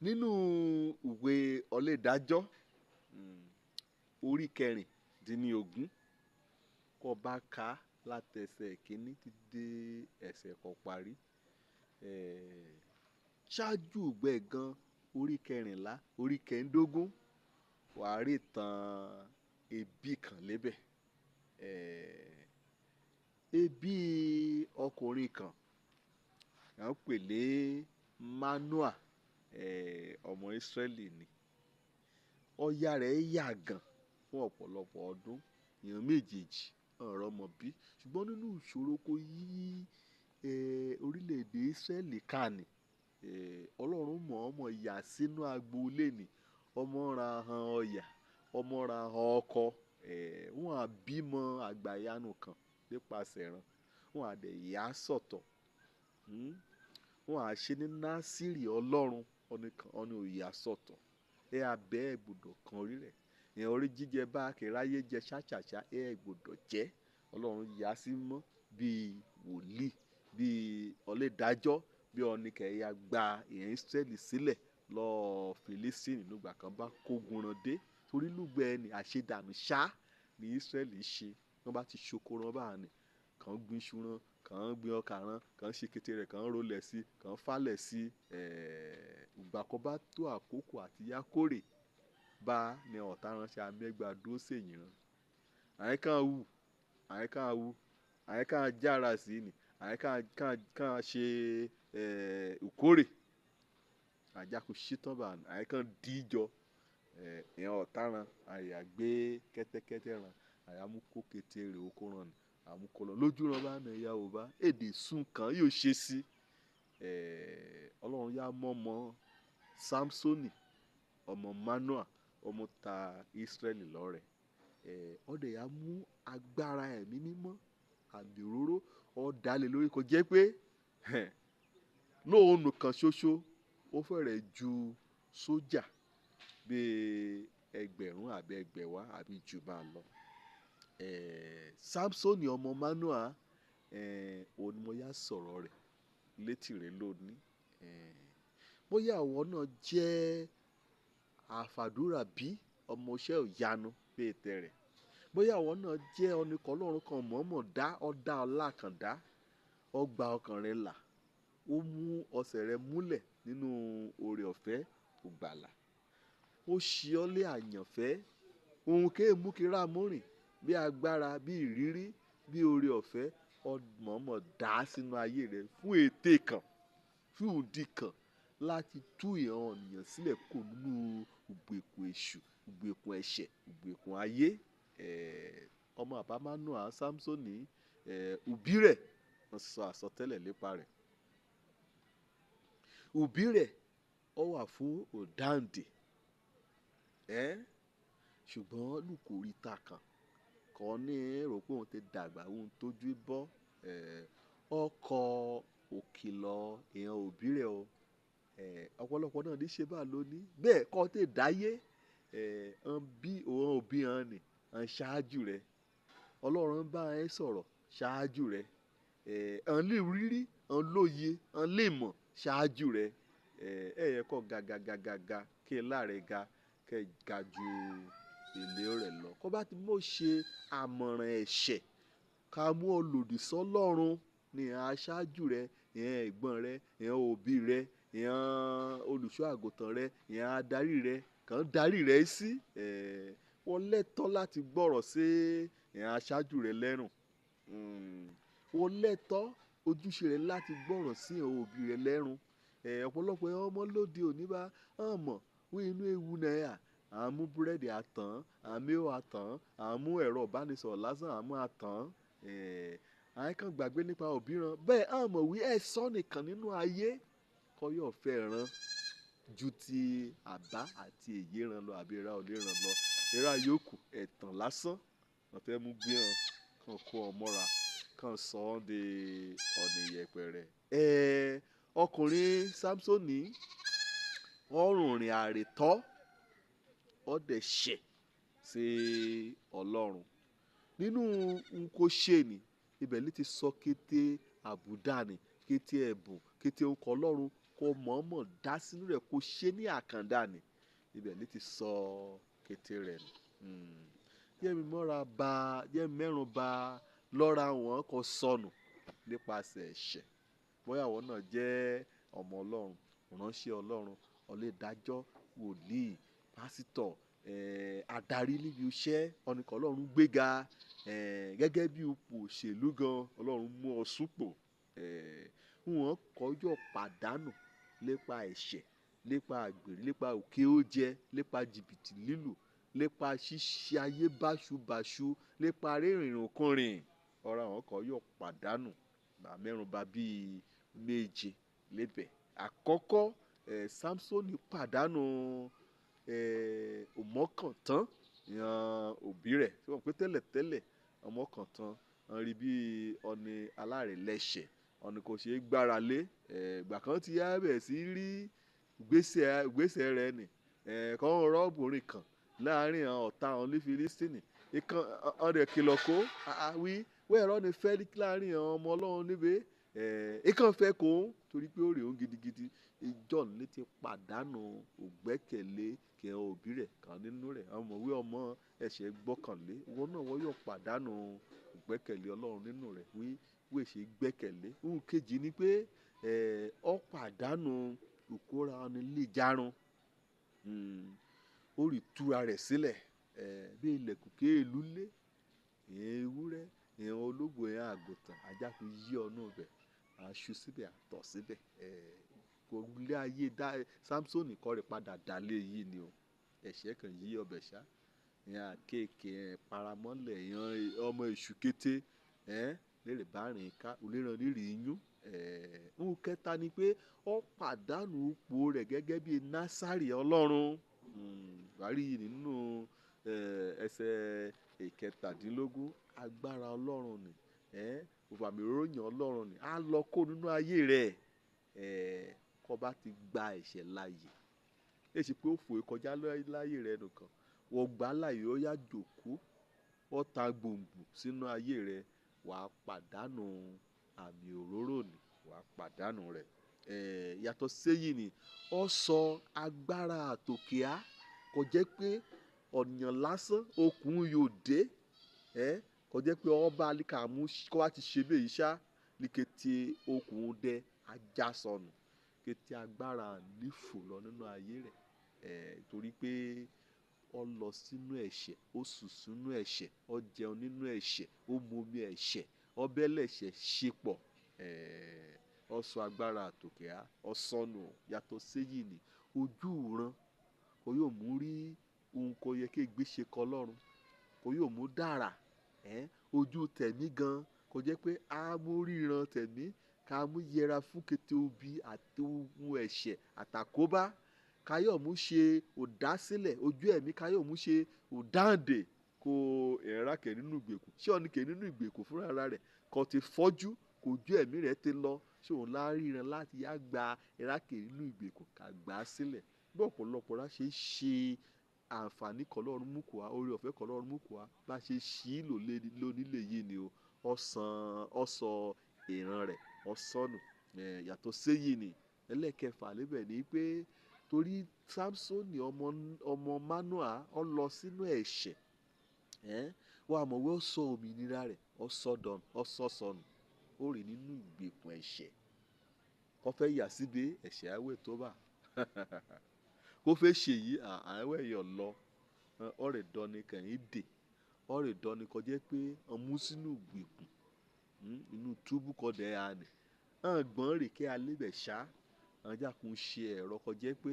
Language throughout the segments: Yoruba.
Nínú ìwé Ọlédàjọ́, orí 16, kó bá ka láti ẹsẹ̀ kìíní títí dé ẹsẹ̀ kan parí. Ṣáájú ìgbẹ́ gan, orí 14, orí 15, wà á rí ìtàn ẹbí kan lébẹ̀. Ẹbí ọkùnrin kan, à ń pè ní Manoah, ọmọ Israẹli ni. Ọya rẹ̀ yà gan fún ọ̀pọ̀lọpọ̀ ọdún, ìran méjèèjì, wọ́n rọ́mọ bí. Ṣùgbọ́n nínú ìṣòro kó yí, orílẹ̀-èdè Israẹli ká ní, Ọlọ́run mọ̀ọ́mọ̀ yà sínú agbo ilé ni. Ọmọ ra han ọ̀yà, ọmọ ra han ọkọ, wọ́n á bímọ àgbàyanu kan nípasẹ̀ ẹran. Wọ́n á dẹ̀ yà sọ̀tọ̀. Wọ́n á ṣe ní Násíìrì Ọlọ́run, ọ̀nìkan, ọ̀nì ò yà sọ̀tọ̀. Ẹ á bẹ́ ẹ gbọdọ̀ kan orí rẹ̀. Ìyẹn orí jíjẹ bá kí ráyé jẹ ṣàṣàṣà, ẹ gbọdọ̀ jẹ́. Ọlọ́run yà sí mọ́ bí wòlíì, bí ọlédàjọ́, bí ọ̀nìkẹ́ ya gba ìyẹn Israẹli sílẹ̀ lọ Fìlísítìnì nígbà kan bá kógun ran dé. Torí lúgbẹ́ ẹni àṣedànù ṣá ní Israẹli ṣe. Wọ́n bá ti ṣoko ran bá ní, kàn gbin iṣu ran, kàn gbin ọkà ran, kàn ṣe kété rẹ̀, kàn rólẹ̀ sí, kàn fálẹ̀ sí. Ìgbà kan bá tó àkókò àti yá kórè bá ní ọ̀tá ránṣẹ́ amẹ́gbà dúró sèyìn ran. Àyín kan wù, àyín kan wù, àyín kan jára sí ni, àyín kan, kan, kan ṣe, ìkórè. Àjàkú ṣítàn bá ní, àyín kan díjọ, ìyẹn ọ̀tá ran, àyà gbé kẹ́tẹ́kẹ́tẹ́ ran, àyà mú kó kété rẹ̀ ó kó ran ni, àmú kó lọ. Lójú ran bá ní ìyá ò bá, èdè sún kan yóò ṣe sí. Ọlọ́run yá mọ́mọ́ Samsoni, ọmọ Manoah, ọmọ ta Israẹli lọ́rẹ. Ọdẹ yá mú agbára ẹ̀mí mímọ́, àmì òróró, ó dá lé lórí kò jẹ́ pé, lóònù kan ṣoṣo, ó fẹ́rẹ̀ ju sójà bí ẹgbẹ̀rún àbí ẹgbẹ̀wá àbí jù bá lọ. Samsoni ọmọ Manoah, òun ni mo yá sọ̀rọ̀ rẹ̀ létí rẹ̀ lónìí. Bóyá ìwọ náà jẹ́ àfàdúrà bí ọmọ iṣẹ́ ìyanu bí ètè rẹ̀. Bóyá ìwọ náà jẹ́ ọ̀nìkan Ọlọ́run kan mọ̀ọ́mọ̀ dá, ọ̀dá ọlá kan dá, ó gba ọkàn rẹ là, ó mú ọsẹ̀ rẹ múlẹ̀ nínú oore ọ̀fẹ́ ìgbàlà. Ó ṣe ọ́ lé àyànfẹ́. Ohun kéè mú kí ra múrìn bí agbára, bí ìrírí, bí oore ọ̀fẹ́, ó mọ̀ọ́mọ̀ dá sínú ayé rẹ fún ète kan, fún ìdí kan láti tú ìran ènìyàn sílẹ̀ kó nínú ìgbèkùn èṣù, ìgbèkùn ẹ̀ṣẹ̀, ìgbèkùn ayé. Ọmọ àbá Manoah, Samsoni, òbí rẹ̀, wọ́n sọ àsọtẹ́lẹ̀ nípa rẹ̀. Òbí rẹ̀ ó wà fún òdáǹdè. Ṣùgbọ́n lùkòríta kan, kan ní rò pé òun ti dàgbà, òun tójú bọ́, ọkọ̀ òkìlọ̀ ìyẹn òbí rẹ̀ o. Ọ̀pọ̀lọpọ̀ náà ní ṣe bá lóní. Bẹ́ẹ̀ kọ́ tè dáyé, ọ́n bí òun òbí hàn ni, ọ́n ṣáájú rẹ̀. Ọlọ́run bá ẹ sọ̀rọ̀ ṣáájú rẹ̀. Ọ́n lè rírí, ọ́n lóye, ọ́n lè mọ̀ ṣáájú rẹ̀. Ẹ yẹ kó ga ga ga ga ga kí ẹ láre ga, kí ẹ ga ju èlé rẹ̀ lọ. Kó bá ti mú ṣe àmọ̀ràn ẹ̀ṣẹ̀, ká mú ọ lòdì sọ́ Ọlọ́run ní aṣáájú rẹ̀, ìyẹn ẹ̀gbọ́n rẹ̀, ìyẹn òbí rẹ̀, ìyẹn olùṣọ́ àgùntàn rẹ̀, ìyẹn adarí rẹ̀, kàn darí rẹ̀ sí. Wọ́n lẹ́tọ́ láti gbọ́rọ̀ sí ìyẹn aṣáájú rẹ̀ lẹ́rùn. Wọ́n lẹ́tọ́ ojúṣe rẹ̀ láti gbọ́rọ̀ sí ìyẹn òbí rẹ̀ lẹ́rùn. Ọ̀pọ̀lọpọ̀ ọmọ lóde òní bá hàn mọ̀ wí inú ewu náà yà. À ń mú búrẹ́dì àtàn, à ń mú ẹ̀wà àtàn, à ń mú ẹ̀rọ ìbánisọ̀rọ̀ lásán, à ń mú àtàn. À ń kàn gbàgbé nípa òbí ran. Bẹ́ẹ̀ hàn mọ̀ wí ẹ̀ sọ́ nìkan nínú ayé kọ́ yóò fẹ́ ran ju ti àbá àti èyí ran lọ àbí ra olè ran lọ. Erá yòókù ẹ̀tàn lásán. Wọ́n fẹ́ mú gbé hàn, kàn kó ọ mọ́ra, kàn sọ ọ́ di ọ̀nà ìyẹ̀pẹ̀rẹ̀. Ọkùnrin Samsoni, ọ̀rùn rìn àrètọ́, ó dẹ̀ ṣẹ̀ sí Ọlọ́run. Nínú ohun kó ṣe ni, ibẹ̀ ló ti sọ kété àbùdá ni, kété ẹ̀bùn, kété orúkọ Ọlọ́run Kó mọ̀ọ́mọ̀ dá sínú rẹ̀ kó ṣe ní àkàndá ni. Ibẹ̀ ló ti sọ kété rẹ̀ nù. Jẹ́ mi mọ́ra ba, jẹ́ mẹ́rùn ba lọ́ra wọn kó sọnù nípasẹ̀ ẹ̀ṣẹ̀. Bóyá ìwọ náà jẹ́ ọmọ Ọlọ́run, ìránṣẹ́ Ọlọ́run, ọ̀lẹ́dájọ́, wòlíì, pásítọ̀, adarí níbi iṣẹ́, ọ̀nìkan Ọlọ́run gbéga, gẹ́gẹ́ bí ipò òṣèlú gan, Ọlọ́run mú ọ súpò. Wọ́n kọjọ́ pàdánù lépa ẹ̀ṣẹ̀, lépa àgbèrè, lépa òkè ójẹ, lépa jìbìtì lílù, lépa ṣíṣe ayé báṣubàṣu, lépa rírìnrìnkúrìn. Ọ̀rọ̀ àwọn kan yóò pàdánù. Màá mẹ́rùn ba bí méje lébẹ̀. Àkọ́kọ́, Samsoni pàdánù, ọmọkàntán ìyàn òbí rẹ̀. Ṣé o mọ̀ pé tẹ́lẹ̀tẹ́lẹ̀ ọmọkàntán, wọ́n rí bí ọni alárẹ̀lẹ̀ṣẹ̀, ọ̀nì kò ṣe é gbára lé. Ìgbà kan tí a bẹ̀rẹ̀ sí rí ìgbésẹ̀ rẹ̀ ni. Kan rọ́bùnrin kan láàárín àwọn ọ̀tá àwọn ní Filistini. Ìkan, ọ̀rẹ́ kìlọ̀ kó, wí, wẹ́ẹ̀rọ ni fẹ́ láàárín àwọn ọmọ Ọlọ́run níbẹ̀. Ìkan fẹ́ kó torí pé ó rè ó gidigidi. John lè ti pàdánù ògbẹ́kẹ̀lé kí àwọn òbí rẹ̀ kan nínú rẹ̀. Àwọn ọmọwé ọmọ ẹ̀ṣẹ̀ gbọ́kànlé. Ìwọ náà wọ́n yóò pàdánù ògbẹ́kẹ̀lé Ọlọ́run nínú rẹ̀. Wí, wí ṣe gbẹ́kẹ̀lé. Ohun kejì ni pé, ó pàdánù ìkóra ẹni léjárun. Ó rí túra rẹ̀ sílẹ̀. Bí ilẹ̀kùn kéèlú lé, ìyẹn ewúrẹ́, ìyẹn ológbò, ìyẹn àgùntàn, ajá fi yí ọ̀nà ibẹ̀, a ṣú síbẹ̀, a tọ̀ síbẹ̀. Kò lé ayé dá, Samsoni kọ́ rẹ̀ padà dà lé yìí ni o. Ẹ̀ṣẹ̀ kan yí ọbẹ̀ ṣá. Ìyẹn àkéékèé, paramọ́lẹ̀, ìyẹn ọmọ èṣù kété, lérè bá rìn ká, oníran rírì iyún. Ohun kẹta ni pé ó pàdánù ipò rẹ̀ gẹ́gẹ́ bí Násárì Ọlọ́run. Wà á rí yìí nínú, ẹsẹ̀ ìkẹtàdínlógún. Agbára Ọlọ́run ni, ìfàmì òróyìn Ọlọ́run ni. A lọ kó nínú ayé rẹ̀, kó bá ti gba ẹ̀ṣẹ̀ láàyè. Èsì pé ó fò kọjá láyé rẹ̀ nìkan. Wọ́n gbá láàyè, ó yá jókòó, ó ta gbòǹgbò sínú ayé rẹ̀, wà á pàdánù àmì òróró ni, wà á pàdánù rẹ̀. Yàtọ̀ séyìí ni, ó sọ agbára àtòkè á. Kò jẹ́ pé ọ̀nìyàn lásán, okùn yóò dé. Kò jẹ́ pé ọba alíkàmú kó bá ti ṣe bí èyí ṣá, ní kété okùn dẹ ajá sọnù. Kété agbára ní fò lọ nínú ayé rẹ̀. Torí pé ó lọ sínú ẹ̀ṣẹ̀, ó sùn sínú ẹ̀ṣẹ̀, ó jẹun nínú ẹ̀ṣẹ̀, ó mu omi ẹ̀ṣẹ̀, ó bẹ́lẹ̀ṣẹ̀ ṣepọ̀. Ó sọ agbára àtòkè á, ó sọnù. Yàtọ̀ séyìí ni, ojú ìran kò yóò mú rí ohun kò yẹ kí ègbé ṣe kọ Ọlọ́run, kò yóò mú dára. Ojú tẹ̀mí gan, kò jẹ́ pé a mú ríran tẹ̀mí, ká mú yẹra fún kété obi àti ohun ẹ̀ṣẹ̀ àtàkóbá. Ká yóò mú ṣe òdásílẹ̀ ojú ẹ̀mí, ká yóò mú ṣe òdáǹdè kó ìrákẹ́ nínú ìgbèkùn. Ṣé ọ̀nì kẹ́ nínú ìgbèkùn fúnra ara rẹ̀ kò ti fọ́jú, kò ojú ẹ̀mí rẹ̀ ti lọ. Ṣé òun lá ríran láti yá gba ìrákẹ́ nínú ìgbèkùn ká gbà á sílẹ̀? Bí ọ̀pọ̀lọpọ̀ rá ṣe ṣe àǹfààní kan Ọlọ́run mú kó wa, oore ọ̀fẹ́ kan Ọlọ́run mú kó wa, bá ṣe ṣí lò lónílé yìí ni o. Ó san, ó sọ ìran rẹ̀, ó sọnù. Yàtọ̀ séyìí ni, ẹlẹ́kẹfà níbẹ̀ ni pé torí Samsoni ọmọ Manoah ó lọ sínú ẹ̀ṣẹ̀. Wọ́n á mọ̀ wí ó sọ òmìnira rẹ̀, ó sọ dọ̀nù, ó sọ sọnù. Ó rìn nínú ìgbèkùn ẹ̀ṣẹ̀. Kó fẹ́ yà síbí ẹ̀ṣẹ̀ awẹ́ tó bá. Kó fẹ́ ṣe yìí, àwẹ̀ yọ̀ lọ. Ọ̀rẹ́ dọ́ni kẹ̀yìn dè. Ọ̀rẹ́ dọ́ni kò jẹ́ pé ọmú sínú ìgbèkùn, inú túbú kọ́ dẹ̀ á nì. Ọ̀gbọ́n rè kí a lébẹ̀ ṣá. Àwọn jákun ṣe ẹ̀rọ kò jẹ́ pé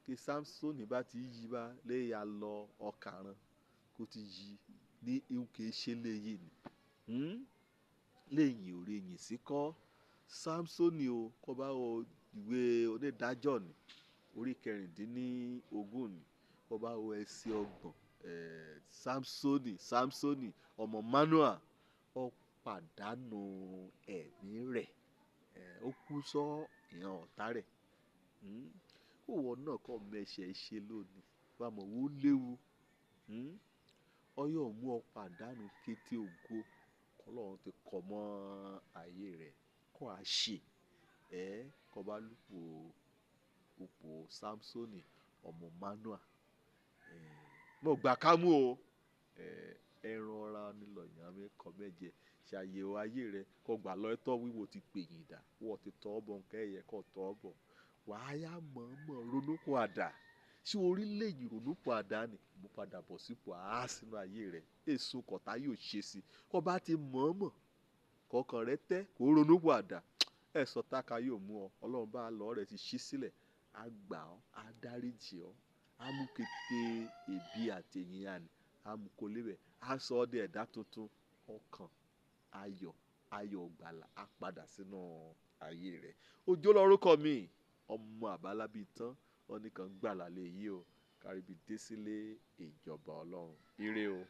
kí Samsoni bá ti yí bá lé ya lọ ọ̀kàràn kó ti yí ní ihun kì í ṣe léyìí ni. Léyìn ò rí yìn sí kọ́. Samsoni o, kó bá wo ìwé onídàájọ́ ni, orí kẹrìndínlógún ni, kó bá wo ẹsẹ̀ ọgbọ̀n. Samsoni ọmọ Manoah ó pàdánù ẹ̀mí rẹ̀. Ó kú sọ ìran ọ̀tá rẹ̀. Kó wọ náà kó mọ ẹ̀ṣẹ̀ ṣe lónìí. Wà mọ̀ wó léwu. Ó yóò mú ọ pàdánù kété ògo Ọlọ́run ti kọ mọ́ ayé rẹ̀. Kó a ṣe. Kó bá lùpò òpó Samsoni ọmọ Manoa. Mo gbà ká mú o. Ẹran ara nílò ìyàn mi kọ mẹ́jẹ. Ṣàyẹ̀wò ayé rẹ kó gbà lọ ẹ̀tọ́ wíwo ti pè yín dà. Wọ́n ti tọ́ ọ bọ̀ ǹkẹ́ ẹ̀yẹ kó tọ́ ọ bọ̀. Wàá yá mọ̀ọ́mọ̀ ronúpìwàdà. Ṣé orílẹ̀-èdè ronúpìwàdà ni? Mo padà bọ̀ sípò á sínú ayé rẹ. Èso kọ̀tá yóò ṣe sí. Kó bá ti mọ̀ọ́mọ̀, kọ̀ọ̀kan rẹ tẹ́ kó ronúpìwàdà. Ẹ̀sọ́ táka yóò mú ọ. Ọlọ́run bá lọ rẹ ti ṣí sílẹ̀. Á gbà ọ́, á dáríjì ọ́, á mú kété ẹbí àti èyìn àní, á mú kó lébẹ̀, á sọ ọ́ di ẹ̀dá tuntun. Ọkàn, ayọ̀, ayọ̀ ìgbàlà á padà sínú ayé rẹ. Òjó lórúkọ mi, ọmọ àbálábí tán, ó ní kan gbàlà lè yí o. Káríbi dé sílé ìjọba Ọlọ́run. Ire o.